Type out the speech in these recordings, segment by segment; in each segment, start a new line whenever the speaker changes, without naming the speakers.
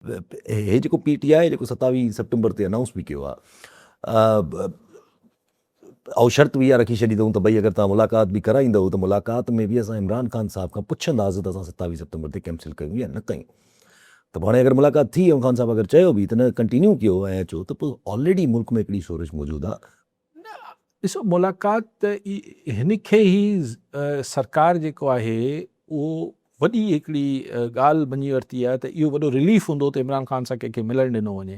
هي جيڪو پي ٽي آء جيڪو 27 سيپٽمبر تي انائونس به ڪيو آهي او شرط به اها رکي ڇڏي اٿئون ته ڀئي اگر توهان ملاقات به ڪرائيندؤ ته ملاقات ۾ به اسان عمران خان صاحب کان پڇنداسين ته اسان 27 سيپٽمبر تي ڪينسل ڪيون يا نه ڪيون ته هاڻي اگر ملاقات ٿي ۽ خان صاحب اگر چيو به ته نه ڪنٽينيو ڪيو ۽ اچو ته پوء آلريڊي ملڪ ۾ هڪڙي شورش موجود آهي.
نه ڏسو ملاقات ته هن کي هي سرڪار جيڪو آهي اهو وڏي هڪڙي ڳالهه مڃي ورتي آهي ته اهو وڏو رليف هوندو ته عمران خان سان ڪنهن کي ملڻ ڏنو وڃي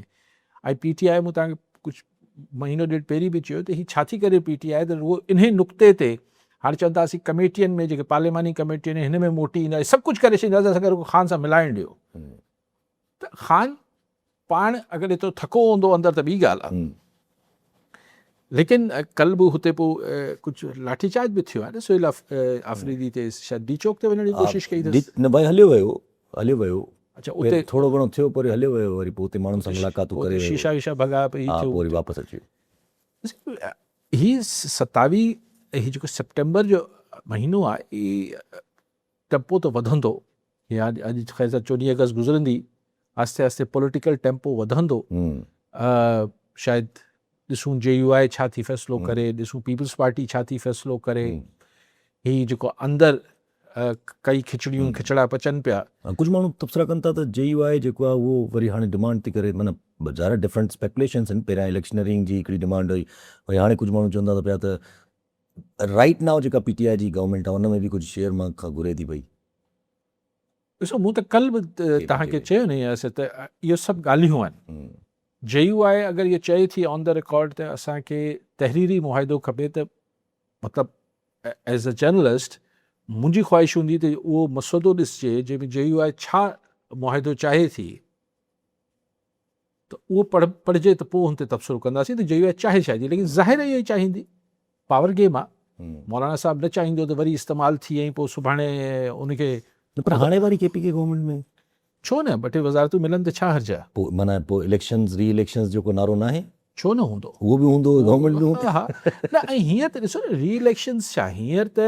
۽ پي ٽي آء مون توهان کي ڪجهه مهينو ڏيڍ پهرين به چيو ته هي ڇا ٿي ڪري پي ٽي آء ته رڳو انهي نقطي تي هاڻي چون ٿا اسين ڪميٽين ۾ جيڪي پارلياماني ڪميٽين هن ۾ موٽي ايندا سڀ ڪجهه ڪري ڇڏينداسين اسان کي رڳو خان سان ملائڻ ڏيو ته خان پاڻ اگر ايترو ٿڪو هوندو اندر ته ٻي ڳالهه آهي ليڪن ڪل به هتي پوء ڪجهه لاٺي چارج به ٿيو آهي نه سهيل آفريدي تي شايد ڊي چوڪ تي وڃڻ جي ڪوشش ڪئي اٿس.
نه ڀائي هليو ويو هليو ويو. اڇا اتي ٿورو گهڻو ٿيو پوء وري هليو ويو وري پوء اتي ماڻهن سان ملاقاتون ڪري ويو.
شيشا ويشا ڀڳا پوء هي
ٿيو. ها پوء وري واپس اچي ويو.
هي 27 هي جيڪو سيپٽمبر جو مهينو آهي هي ٽيمپو ته وڌندو يا اڄ خير سان 14 اگست گذرندي آهستي آهستي پوليٽيڪل ٽيمپو وڌندو شايد ڏسون جي يو آء ڇا ٿي فيصلو ڪري ڏسون پيپلز پارٽي ڇا ٿي فيصلو ڪري هي جيڪو اندر ڪئي کچڙيون کچڙا پچن پيا.
ڪجهه ماڻهو تبصرا ڪن ٿا ته جي يو آء جيڪو آهي اهو وري هاڻي ڊمانڊ ٿي ڪري معنيٰ ظاهر آهي ڊفرنٽ اسپيڪوليشنس آهن پهريان اليڪشنرنگ جي هڪڙي ڊمانڊ هئي وري هاڻي ڪجهه ماڻهو چون ٿا پيا ته رائيٽ نائو جيڪا پي ٽي آء جي گورنمينٽ آهي ان ۾ به ڪجهه شيئر مان کان گهري ٿي پئي.
ڏسو مون ته ڪل به توهان کي چيو نه ياسر ته اهو سڀ ڳالهيون آهن. جي يو آء اگر اهو چئي ٿي آن the record ته اسان کي تحريري معاهدو کپي ته مطلب ايز اي جرنلسٽ منهنجي خواهش هوندي ته اهو مسودو ڏسجي جنهن ۾ جي يو آء ڇا معاهدو چاهي ٿي. ته اهو پڙهه پڙهجي ته پوء هن تي تبصرو ڪنداسين ته جي يو آء چاهي ڇا ٿي ليڪن ظاهر اهو ئي چاهيندي پاور گيم آ مولانا صاحب نه چاهيندو ته وري استعمال ٿي ۽ پوء سڀاڻي ان کي
نه پر هاڻي واري ڪي پي ڪي گورنمينٽ ۾
ڇو نه ٻه ٽي وزارتون ملن ته ڇا حرج آ.
پوء معنيٰ پوء اليڪشنز ري اليڪشنز جو ڪو نعرو ناهي؟
ڇو نه هوندو.
اهو به هوندو گورنمينٽ به هوندي.
ها نه ۽ هينئر ته ڏسو نه ري اليڪشنز ڇا هينئر ته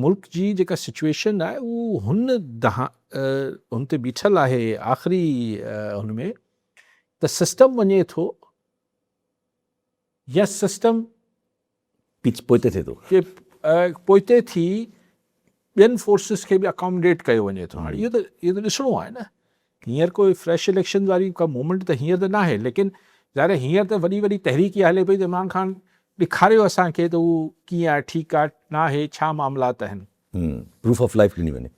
ملڪ جي جيڪا سچويشن آهي اهو هن دهان هن تي بيٺل آهي آخري هن ۾ ته سسٽم وڃي ٿو يا سسٽم
پيچ پوئتي ٿئي ٿو.
ڪي پوئتي ٿي ٻين فورسز کي به اڪاموڊيٽ ڪيو وڃي ٿو. هاڻي اهو ته اهو ته ڏسڻو آهي نه. هينئر ڪو فريش اليڪشن واري ڪا موومينٽ ته هينئر ته ناهي ليڪن ظاهر آهي هينئر ته وڏي وڏي تحريڪ اها هلي پئي ته عمران خان ڏيکاريو اسان کي ته هو ڪيئن آهي ٺيڪ آهي ناهي ڇا معاملات آهن.
پروف آف لائف ڏني وڃي.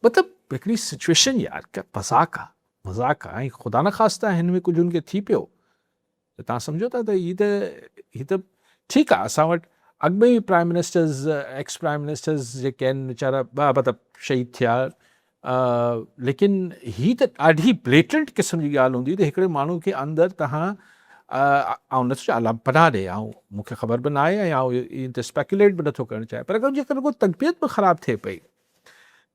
مطلب هڪڙي سچويشن يار ڪا مذاق آ مذاق آ ۽ خدا نخواسته هن ۾ ڪجهه هن کي ٿي پيو ته توهان سمجهو ٿا ته هي ته هي ته ٺيڪ آهي اسان وٽ اڳ ۾ ئي prime ministers ex prime ministers جيڪي آهن ويچارا مطلب شهيد ٿيا ليڪن هي ته ڏاڍي بليٽنٽ قسم جي ڳالهه هوندي ته هڪڙي ماڻهو کي اندر توهان آئون نٿو چوان الله پناهه ڏي آئون مون کي خبر به ناهي ۽ آئون ان تي اسپيڪوليٽ به نٿو ڪرڻ چاهيان پر اگر جيڪر رڳو طبيعت به خراب ٿئي پئي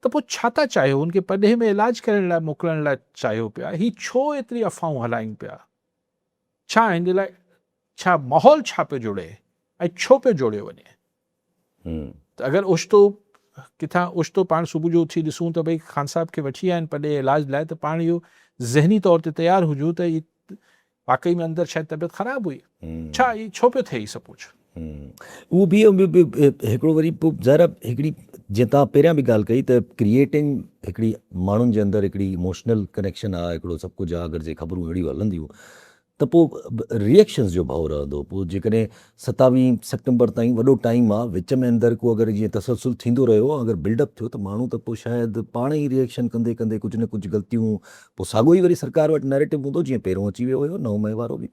ته پوء ڇا ٿا چاهيو ان کي پرڏيهه ۾ علاج ڪرڻ لاء موڪلڻ لاء چاهيو پيا هي ڇو ايتري افواهون هلائين پيا ڇا ان جي لاء ڇا ماحول ڇا پيو جوڙي ۽ ڇو پيو جوڙيو وڃي ته اگر اوچتو ڪٿان اوچتو پاڻ صبح جو اٿي ڏسون ته ڀئي خان صاحب کي وٺي آيا آهن پرڏيهه علاج لاء ته پاڻ اهو ذهني طور تي تيار هجون ته هي واقعي ۾ اندر شايد طبيعت خراب هئي ڇا هي ڇو پيو ٿئي هي سڀ ڪجهه.
اهو به هڪڙو وري پوء ظاهر آهي هڪڙي جيئن توهان پهريان به ڳالهه ڪئي ته ڪريئيٽنگ هڪڙي ماڻهن جي اندر هڪڙي اموشنل ڪنيڪشن آهي هڪڙو سڀ ڪجهه آهي اگر جي خبرون اهڙيون هلنديون ته پوء ريئيڪشنز جو ڀؤ رهندو پوء جيڪڏهن 27 سيپٽمبر تائين وڏو ٽائيم آهي وچ ۾ اندر ڪو اگر جيئن تسلسل ٿيندو رهيو اگر بلڊ اپ ٿيو ته ماڻهو ته پوء شايد پاڻ ئي ريئيڪشن ڪندي ڪندي ڪجهه نه ڪجهه غلطيون پوء ساڳيو ئي وري سرڪار وٽ نيريٽو هوندو جيئن پهريون اچي ويو هيو 9 مئي وارو به.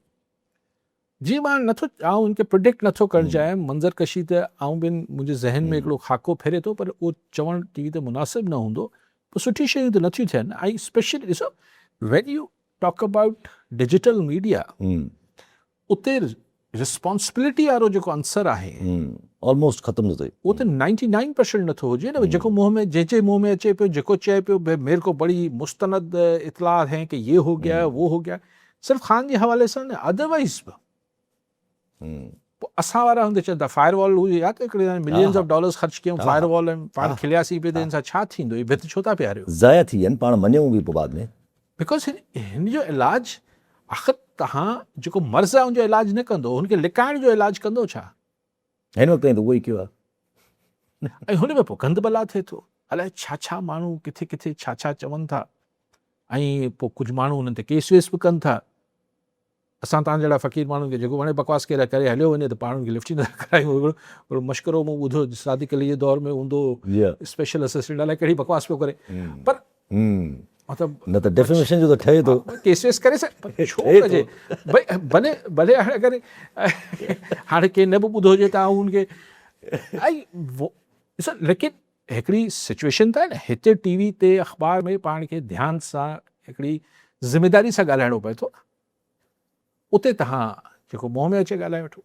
جي مان نٿو آئون ان کي پرڊڪٽ نٿو ڪرڻ چاهيان منظر ڪشي ته آئون به منهنجي ذهن ۾ هڪڙو خاڪو ڦري ٿو پر اهو چوڻ ٽي وي تي مناسب نه هوندو پر سٺي شيون ته نٿيون ٿين ۽ اسپيشلي ڏسو when you talk about digital media اتي رسپانسبلٽي وارو جيڪو عنصر آهي
آلموسٽ ختم ٿو ٿئي
اهو ته نائنٽي نائن پرسنٽ نٿو هجي نه جيڪو منهن ۾ جنهن جي منهن ۾ اچي پيو جيڪو چئي پيو ڀئي ميري کو بڙي مستند اطلاع هين ڪي يي هو گيا وو هو گيا صرف خان جي حوالي سان نه ادروائيز به پوء اسان وارا هوندي چون ٿا فائر وال هئي يا ته هڪڙي ملينز آف ڊالرز خرچ ڪيون فائر وال ۽ پاڻ کلياسين پئي ته ان سان ڇا ٿيندو هي ڀت ڇو ٿا پياريو.
ضايع ٿي ويا آهن پاڻ مڃيون به پوء بعد ۾.
Because هن جو علاج آخر توهان جيڪو مرض آهي ان جو علاج نه ڪندو، هن کي لڪائڻ جو علاج ڪندو ڇا؟
هن وقت تائين ته اهو ئي ڪيو آهي.
۽ هن ۾ پوء گند بلا ٿئي ٿو. الائي ڇا ڇا ماڻهو ڪٿي ڪٿي ڇا ڇا چون ٿا ۽ پوء ڪجهه ماڻهو انهن تي ڪيس ويس به ڪن ٿا. اسان توهان جهڙا فقير ماڻهن کي جيڪو وڻي بڪواس ڪري ڪري هليو وڃي ته پاڻ ان کي لفٽ ئي نٿا ڪرايون. هڪڙو مشڪرو مون ٻڌو صادق علي جي دور ۾ هوندو هو اسپيشل اسسٽنٽ الائي ڪهڙي بڪواس پيو ڪري پر مطلب
نه ته ڊيفيميشن جو ته ٺهي ٿو
ڪيس ويس ڪري سگهي پر ڇو ڪجي ڀئي ڀلي ڀلي هاڻي اگر هاڻي ڪنهن نه به ٻڌو هجي ته آئون ان کي ۽ ڏسو ليڪن هڪڙي سچويشن ته آهي نه هتي ٽي وي تي اخبار ۾ پاڻ کي ڌيان سان هڪڙي ذميداري سان ڳالهائڻو پئي ٿو نه اتي توهان جيڪو منهن ۾ اچي ڳالهائي وٺو.